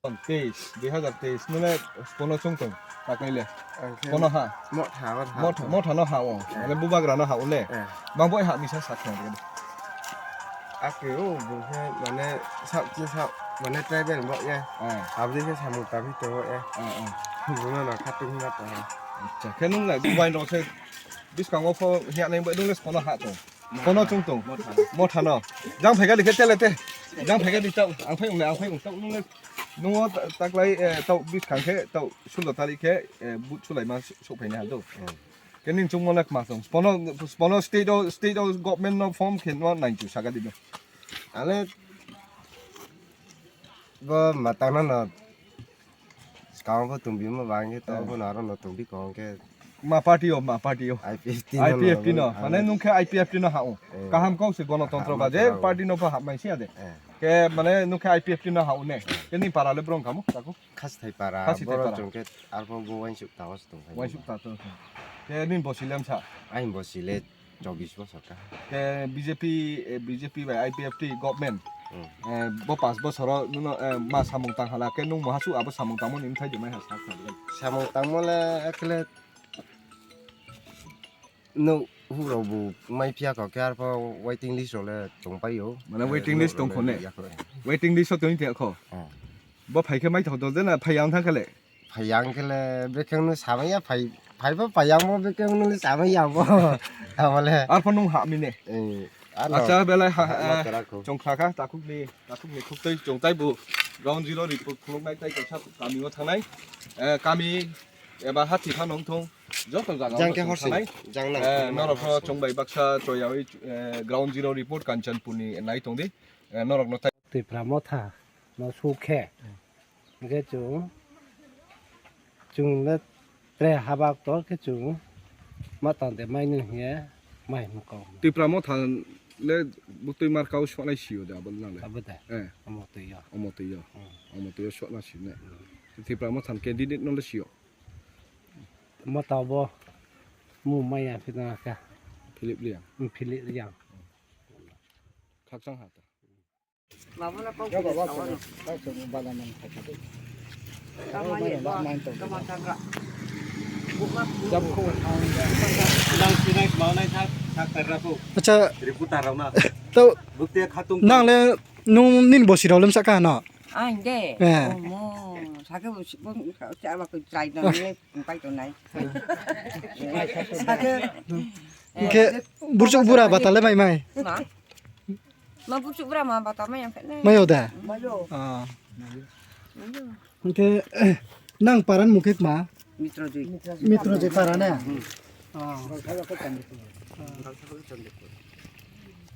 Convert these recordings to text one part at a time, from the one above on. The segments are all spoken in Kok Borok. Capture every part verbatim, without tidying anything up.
Teis, dui hazar teis, nune spono chwng tong, takle le. Ang khe Spono ha. Motha, motha. Motha, motha no ha o. Eh. Ale bubagra no ha o le. Eh. Bang boi ha misa sak thang de. Ake o, bung khe mane sak chi sak, mane tribal bo ye. Eh. Abdi khe samung tabi to ye. Eh, eh. Bung no khatung na to. Acha, khe nung le bubai no se biskango pho hiya nai bai nung le spono ha tong. Spono chwng tong. Motha no. Jang phai ga di khe tele te. Jang phai ga di tau. Ang phai ung le, ang phai ung tau nung le. Nungo ta-, taklai, eh, tau biskang khe, tau sulo tarik khe, eh, but sulai ma su-, suk phaini ha do. Hmm. Khe ning chwngmo le kma chwng. Spono, spono state o, state o government no form khe no nai chu saka di no. Ale bo matang no no. Skang bo tong bima bang khe to Eh. Bo no aro no tong bi kong khe. Ma party o, ma party o. I P F T no I P F T no, no, mane nung khe I P F T no ha o. Eh. Kaham kok se gonotontro ba je party no pha hap mai sia de. Eh. Ke mane nung khe I P F T no ha o ne. Ke ni para le brong kamu, taku? Khasithai para, Khasithai boro para. Chong khe arpho bo waisuk ta os tong khai. Waisuk ta tong khai. Ke ni bosi lem sa? Ain bosi le chobis bosor ka. Ke B J P, eh, B J P bai I P F T government. Hmm. Eh, bo pas bosoro nuno, eh, ma samung tang hala ke nung mohasu abo samung tangmo ni thai di mai ha sa kha. Samung tangmo le ekle no huro bu mai phiya ko ke arpho waiting list role tong pai yo. Mane waiting list tong kho ne? Waiting list o tong thia kho. Hmm. Bo phai khe mai thok dol de na phai yang thang khe le. Phai yang khe le bekeng no samai ya phai, phai bo phai yang bo bekeng no samai ya bo. Amale. Arpho nung ha mi ne. Eh, ano. Acha belai ha, ha, eh, tera ko. Chong kha kha takhuk ni, takhuk ni khuk tei chong tai bu ground zero report khuluk nai tai kaisa kami o thangnai. Eh, kami eba hathi kha nong thung. Joto jaga jang khe horsing, thangnai. Jang nang. Eh, norok pho chong bai baksa choyawi, eh, ground zero report Kanchanpur ni nai tong di. Eh, norok no tai. Tipra motha no sukhe. Hingke chwng, chwng le tre habak tor khe chwng ma tang de mai nung hiye mai mukong. Tipra motha le butui marka o sonai sio de abo nang le. Abo de. Eh. Omo twi yo. Omo twi yo. Hmm. Omo twi yo sona sine. Hmm. Tipra motha candidate no le sio. Motha bo mu maya phina ka. Philip Liang. Hmm, Philip Liang. Khakchang ha ta. Babono kok Jogo bini baba sawano. Sini, baba sini, baba nang khacha de. Kama ye, baba nang to. Kama tangra. Buka. Jab ko. Nang sinai mau nai thak, thak tarra ko. Acha. Ripu tarau na. To. Bukte khatung. Nang le nung nin bosi rau lem saka no. Ang de. Eh. Omo, sake bosi bo cha ba ko chai na ne pai to nai. Sake. Ke burchuk bura batale mai mai. Ma. Ma buchuk bra ma bata mai yang phene. Mayo da? Mayo. Ah. Mayo. Hingke, nang paran mukhe ma? Mitrojoi. Mitrojoi para na? Hmm. Ah.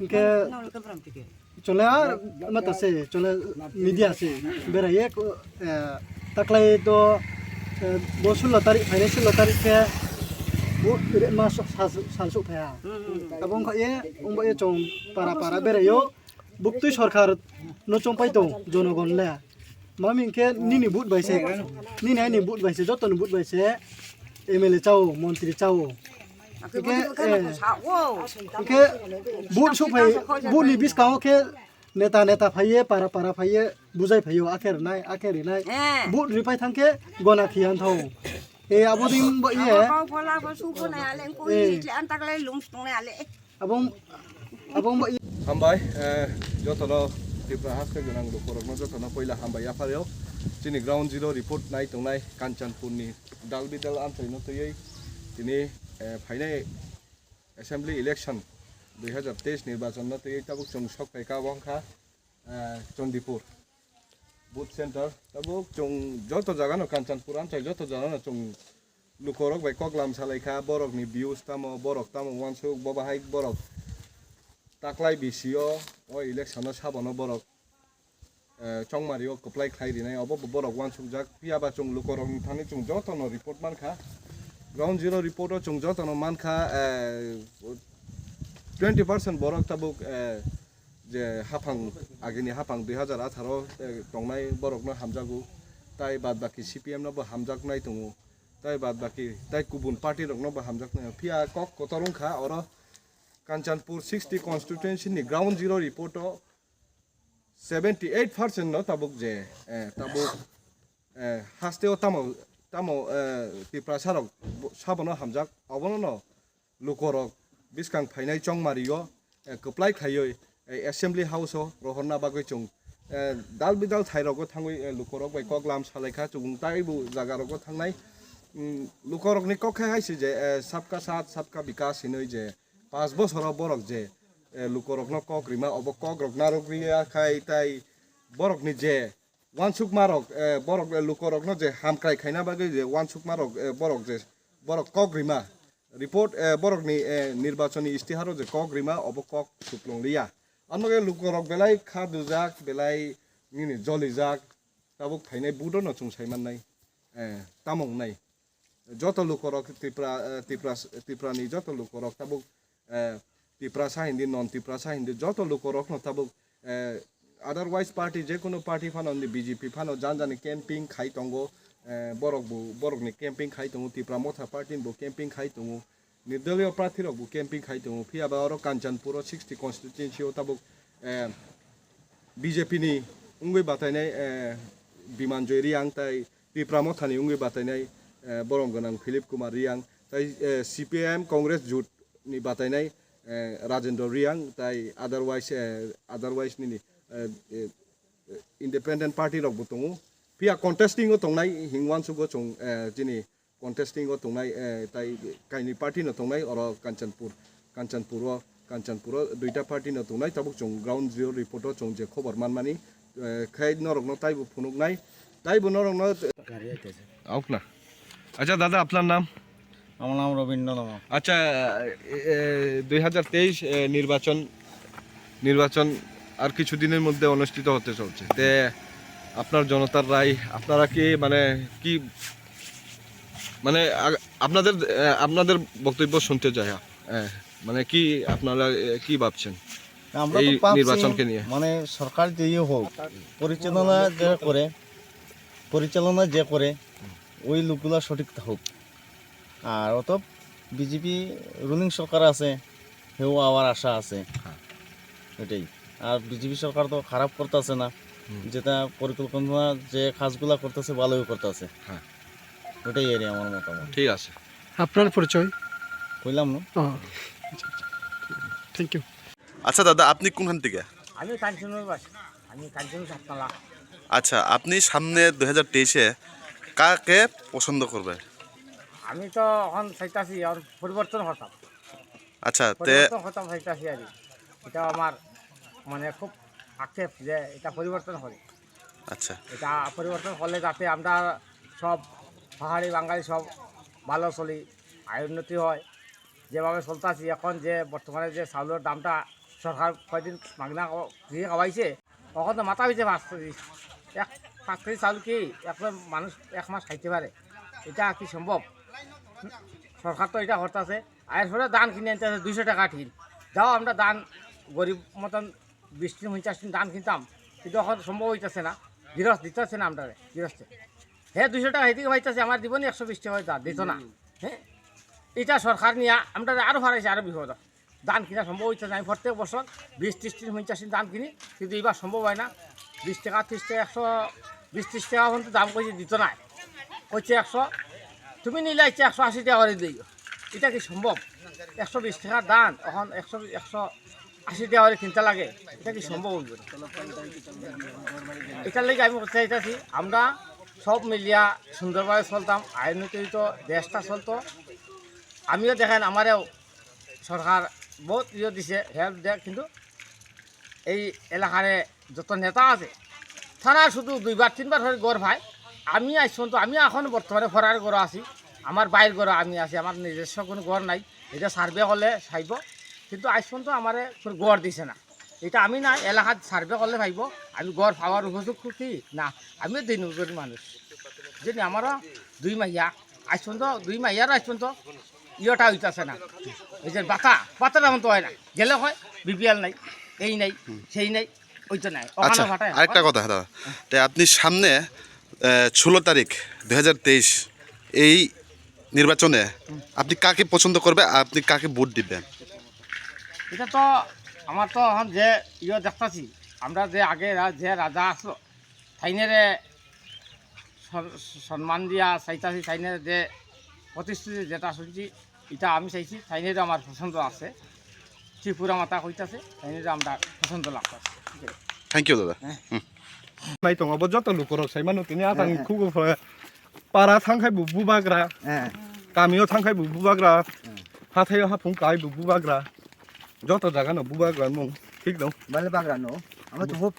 Hingke, nang le kabram tike. Chole ar, ma ta se, chole media se. Bera ye, eh, taklai to, eh, bo sullo tarik, phainai sullo tarik khe, bo re ma so-, sal, sal sok phaya. Hmm, hmm. Abo wngkha ye, wngba ye chong para para bera yo. Buktui sorkar no chongpai tong jonogon le. Mami hingke nini but bai se, nini aini but bai se, joto ni but bai se M L A chao, montri chao. Hingke, eh, hingke but supai, but ni biskango khe neta, neta phaiye, para, para phaiye, bujai phaiyo, akhe rinai, akhe rinai. Eh. But ripai thangkhe gona khiyan thao. Eh, abo din bo iye. Abo kau phola bo su phonai ale, ko Eh. Itle antak le lung phonai ale. Abong, abong ba i- Hambai, eh, jotono Tripura haste gwnang lukurokno jotono poila hambai yaphareo. Chini ground zero report nai tongnai Kanchanpurni dal bidal amchaino twiwi tini, eh, phainai assembly election dui hazar teis nirbachonno twiwi tabuk chwng sok phaikha wngkha. Eh, Chandipur booth center. Tabuk chwng joto jagano Kanchanpur amchai joto jagano chwng lukorok bai koklam salaikha, borokni views tamo, borok tamo uansuk, bo bahai borok taklai bisio o election o sabono borok, eh, chongmario kwplai khlai rinai, obo bo borok uansukjak. Phiya ba chwng lukorokni thani chwng jotono report mankha, ground zero report o chwng jotono mankha, eh, twenty percent borok tabuk, eh, je haphang, agini haphang dui hazar atharo, eh, tongnai borokno hamjago, tai bad baki C P M no bo hamjaknai tongo, tai bad baki tai kubun party rokno bo hamjaknai. Phiya kok kotor wngkha oro Kanchanpur sixty constituency ni ground zero report o seventy eight percent no tabuk je, eh, tabuk eh, hasteo tamo, tamo, eh, Tiprasa rok bo-, sabono hamjak, obono no lukorok bwskang phainai chongmario, eh, kwplai khaiwi, eh, Assembly House o rohorna bagwi chwng, eh, dal bidal thairogo thangwi, eh, lukorok bai kok lam salaikha, chwng taibo jagarogo thangnai. Mm, lukorokni kok khe hai se je, eh, sabka saath, sabka bikas hinwi je paanch bosoro borok je, eh, lukorokno kok rima, obo kokrok narwk riya khai tai borokni je uansukmarok, eh, borok, eh, lukorokno je hamkrai khaina bagwi je uansukmarok, eh, borok je, borok kok rima, report, eh, borokni, eh, nirbachoni istiharo je kok rima, obo kok suplung liya. Amogwi lukorok belai kha dujak, belai nini jolijak, tabuk phainai budono chwng sai mannai, eh, tamo wngnai. Joto lukorok Tripura, eh, Tripura, Tripurani joto lukorok tabuk, eh, Tiprasa hindi, non Tiprasa hindi, joto lukorokno tabuk, eh, otherwise party, jekunu party phano hindi, B J P phano jan jani camping khai tongo, eh, borok bo, borokni camping khai tongo, Tipra Motha party ni bo camping khai tongo, nirdoliyo prarthi rok bo camping khai tongo, phiya ba oro Kanchanpur o sixty constituency o tabuk, eh, B J P ni wngwi batainai, eh, Bimanjoy Reang tai Tipra Mothani wngwi batainai, eh, borom gwnang Philip Kumar Reang tai, eh, C P I M Congress jut ni batainai, eh, Rajendra Reang tai otherwise, eh, otherwise nini, eh, eh, independent party rok bo tongo. Phiya contesting o tongnai hingwansugo chwng, eh, chini contesting o tongnai, eh, tai kaini party no tongnai oro Kanchanpur, Kanchanpur o, Kanchanpur o duita party no tongnai, tabuk chwng ground zero report o chwng je khobor manmani, eh, khai norokno taibo phunuknai, taibo norokno. Aukla. Acha dada, apnar nam? আমার নাম রবীন্দ্র নমা। আচ্ছা, এ, দুই হাজার তেইশ, এ, নির্বাচন, নির্বাচন আর কিছুদিনের মধ্যে অনুষ্ঠিত হতে চলছে। তে আপনার জনতার রায়, আপনারা কি, মানে, কি, মানে, আ-, আপনাদের, এ, আপনাদের বক্তব্য শুনতে চাই, হ্যাঁ। এ, মানে, কি আপনারা, এ, কি ভাবছেন না, আমরা তো এই ভাবছি, নির্বাচনকে নিয়ে? মানে, সরকার যেই হোক, পরিচালনা যে করে, পরিচালনা যে করে, ওই লোকগুলা সঠিক হোক। আর অত বিজেপি রুলিং সরকার আছে, হেও আবার আশা আছে। হ্যাঁ। এটাই। আর বিজেপি সরকার তো খারাপ করতেছে না, হুম। যেটা পরিকল্পনা, যে কাজগুলা করতেছে, ভালোই করতেছে। হ্যাঁ। ওটাই আর কি আমার মতামত। ঠিক আছে। আপনার পরিচয়? কইলাম না। ও, আচ্ছা, আচ্ছা। Thank you. আচ্ছা দাদা, আপনি কোনখান থেকে? আমি কাঞ্চনপুর বাসী, আমি কাঞ্চনপুর সাততলা। আচ্ছা, আপনি সামনে দুই হাজার তেইশে কাকে পছন্দ করবে? আমি তো এখন চাইতাছি আর পরিবর্তন হতাম। আচ্ছা, তে পরিবর্তন হতাম চাইতাছি আর কি। এটা আমার মানে খুব আক্ষেপ যে এটা পরিবর্তন হবে। আচ্ছা। এটা পরিবর্তন হলে যাতে আমরা সব পাহাড়ি বাঙালি সব ভালো চলি, আয় উন্নতি হয়। যেভাবে চলতাছি এখন, যে বর্তমানে যে চাউলের দামটা সরকার কয়দিন মাগনা ক-, দিয়ে খাওয়াইছে, এখন তো মাথা পিছে পাঁচ কেজি, এক পাঁচ কেজি চাউল কি একটা মানুষ এক মাস খাইতে পারে? এটা কি সম্ভব? সরকার তো এটা করতেছে, আর এরপরে ধান কিনে আনতে আছে দুইশো টাকা টিন। যাও, আমরা ধান গরিব মতন বিশ টিন পঞ্চাশ টিন ধান কিনতাম, কিন্তু এখন সম্ভব হইতেছে না, গিরস্ত দিতেছে না আমরা, গিরস্তে। হে দুইশো টাকা হেদিকে পাইতেছে, আমার জীবনে একশো বিশ টাকা ধান দিত না। হ্যাঁ, এটা সরকার নিয়ে আমরা আরো ফারাইছে, আরো বিপদ। ধান কিনা সম্ভব হইতেছে না। আমি প্রত্যেক বছর বিশ ত্রিশ টিন পঞ্চাশ টিন ধান কিনি, কিন্তু এবার সম্ভব হয় না। বিশ টাকা, ত্রিশ টাকা, একশো বিশ ত্রিশ টাকা পর্যন্ত দাম কইছে, দিত না। কইছে একশো, তুমি নিলে ইচ্ছে একশো আশি টাকা করে দিও। এটা কি সম্ভব? একশো বিশ টাকার ধান এখন একশো, একশো আশি টাকা করে কিনতে লাগে, এটা কি সম্ভব হইব? এটার লাগি আমি বলতে চাইতেছি, আমরা সব মিলিয়া সুন্দরভাবে চলতাম, আইন অনুযায়ী তো দেশটা চলতো। আমিও দেখেন, আমারেও সরকার বহুত ইয়ে দিছে, হেল্প দেয়, কিন্তু এই এলাকার যত নেতা আছে, তারা শুধু দুইবার তিনবার করে ঘর পায়। আমি আজ পর্যন্ত, আমি এখন বর্তমানে ফরার ঘরে আছি, আমার বাইর ঘরে আমি আছি, আমার নিজস্ব কোনো ঘর নাই। এটা সার্ভে করলে চাইব, কিন্তু আজ পর্যন্ত আমার কোনো ঘর দিছে না। এটা আমি না, এলাকাত সার্ভে করলে পাইব। আমি ঘর পাওয়ার উপযুক্ত কি না, আমিও দিন মজুরি মানুষ, বুঝলি? আমারও দুই মাইয়া, আজ পর্যন্ত দুই মাইয়ার আজ পর্যন্ত ইয়েটা হইতেছে না। এই যে বাতা, বাতাটা মতো হয় না, গেলে হয় বিপিএল নাই, এই নাই, সেই নাই, ওই তো নাই। ওখানে আচ্ছা, ফাটায়। আরেকটা কথা দাদা, তে আপনি সামনে, আহ, ষোলো তারিখ দুই হাজার তেইশ এই নির্বাচনে আপনি কাকে পছন্দ করবে, আপনি কাকে ভোট দিবেন? এটা তো আমার তো এখন যে ইয়ে দেখতাছি, আমরা যে আগে রা-, যে রাজা আসলো, তাইনেরে সম্মান দিয়া চাইতাছি, চাইনে যে প্রতিশ্রুতি যেটা শুনছি, এটা আমি চাইছি, চাইনে তো আমার পছন্দ আছে। ত্রিপুরা মাতা কইতাছে, চাইনে তো আমরা পছন্দ লাগতাছে। Thank you, dada. Hwnkhe nai tongo bo joto lukurok sai mano tini a tang khugo para thang khai bo bubagra, kamio thang khai bo bubagra, hathaio haphung kai bo bubagra, joto jaga no bubagra mung thik dong. Bale bagra no, amo tongo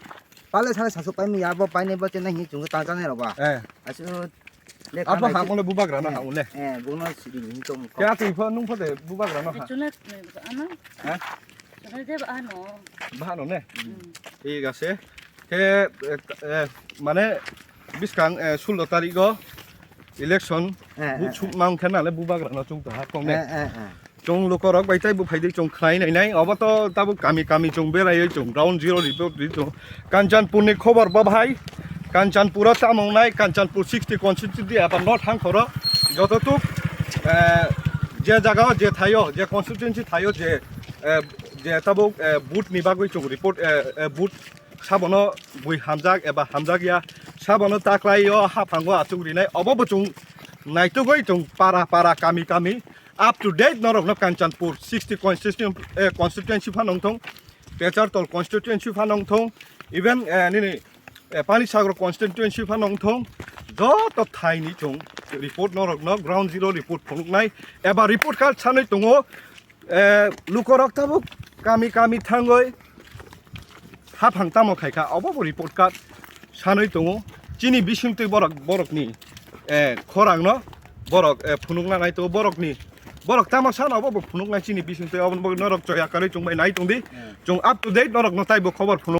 pale sale sasu pai mi ya bo pai ne bo te nai hi chungo tang tang ne roba. Asu le abo ha mole bubagra no ha mole. Eh, bono sidi ni tong ko. Kya twi pho nung pho de bubagra no ha. Chuna ano. Ha? Chuna de ano. Ba no ne. Thik ase. Khe, eh, eh, mane, biskang, eh, sullo tarikgo election, eh, vote eh, suk mang khe nale bubagra no chung ta ha kong ne. Eh, eh, eh. Chung lukorok bai tei buphai di chung khnai nai nai. Obo to tabuk kami kami chung berai chung ground zero report di chung. Kanchanpur ni khobor bo bhai. Kanchanpur o tamo wngnai, Kanchanpur sixty constituency aba not hang khoro. Joto tuk, eh, je jaga o je thaio, je constituency thaio, je, eh, je tabuk, eh, vote ni bagwi chung report, eh, eh, vote sabono bui hamjak eba hamjak ya, sabono taklai o haphango achuk rinai, obo bo chung naitugwi chung para para kami kami up to date norokno Kanchanpur sixty constituency, eh, constituency phano wngthong, Pechartol constituency phano wngthong, even, eh, nini, eh, Panisagar constituency phano wngthong, joto thaini chung report norokno ground zero report phunuknai eba report card sanwi tongo. Eh, lukorok tabuk kami kami thangwi haphang tamo khaikha, obo bo report card sanwi tongo. Chini bisingtwi borok, borokni, eh, khorangno borok, eh, phunukna nai tongo, borokni, borok tamo sano obo bo phunuknai chini bisingtwi, oboni bagwi norok choya karwi chwngbai nai tongdi. Chwng up to date norokno taibo khobor phunuk.